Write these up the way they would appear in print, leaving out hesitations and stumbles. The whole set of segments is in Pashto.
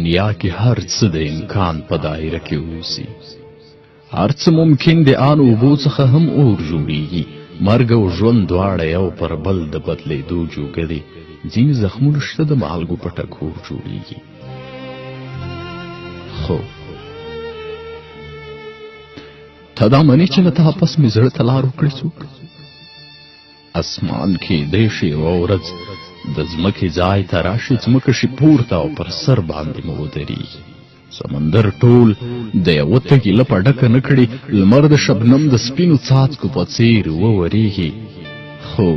دنیا کې هر څه د امکان په دایره کې اوسي، هر څه ممکن دی، آن اوبو څخه هم اور جوړیږي. مرګ او ژوند دواړه یو پر بل د بدلېدو جوګه دي. ځینې زخمونه شته د مالګو په ټکور جوړیږي. خو ته دا منې چې له تا پس مې زړه ته لار وکړي څوک؟ اسمان کېدای شي یوه ورځ د ځمکې ځای ته راشي، ځمکه شي پورته او پر سر باندې مو ودرېږي. سمندر ټول د یوه تږي لپه ډکه نه کړي، لمر د شبنم د سپینو څاڅکو په څیر وورېږي. خو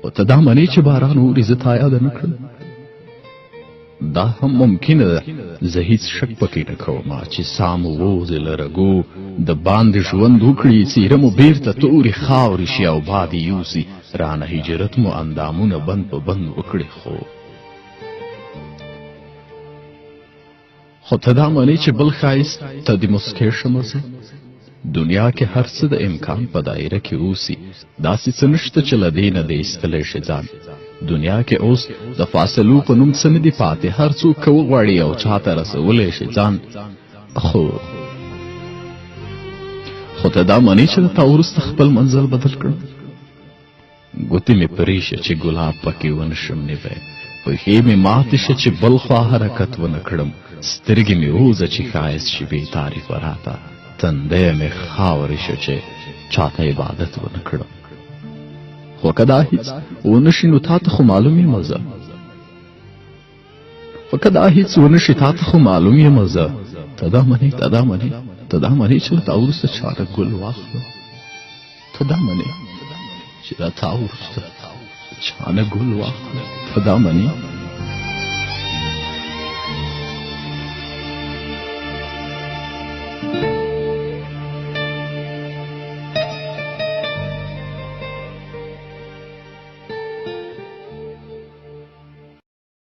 خو ته دا منې چې باران اوري، زه تا یاده نه کړم؟ دا هم ممکنه ده، زه هیڅ شک پکې نه کوم، چې ساه مو ووځي له رګو د باندې ژوند وکړي، څیره مو بیرته تورې خاورې شي او باد یې یوسي رانه، هجرت مو اندامونه بند په بند وکړي. خو ته دا منې چې بل ښایست ته دې موسکۍ شمه زه؟ دنیا کې هر څه د امکان په دایره کې اوسي، داسې څه نشته چې له دې نه دې ایستلی شي ځان. دنیا کې اوس د فاصلو په نوم څه نه دي پاتې، هر څوک که وغواړي او چاته رسولی شي ځان. خو ته دا منې چې له تا وروسته خپل منزل بدل کړم؟ ګوتې مې پرې شه چې ګلاب پکې ونه شم نیوی، پښې مې ماتې شه چې بل خوا حرکت ونه کړم، سترګې مې ووځه چې ښایست شي بې تعریفه راته، تندی مې خاورې شه چې چاته عبادت ونه کړم. خو که دا هیڅ ونه شي نو تا ته خو معلوم یم زه، خو که دا هیڅ ونه شي تا ته خو معلوم یم زه. ته دا منې، ته دا منې، ته دا منې چې له تا وروسته چاته ګل واخلم؟ ته دا منې چې له تا وروسته چا نه ګل واخلم؟ ته دا منې؟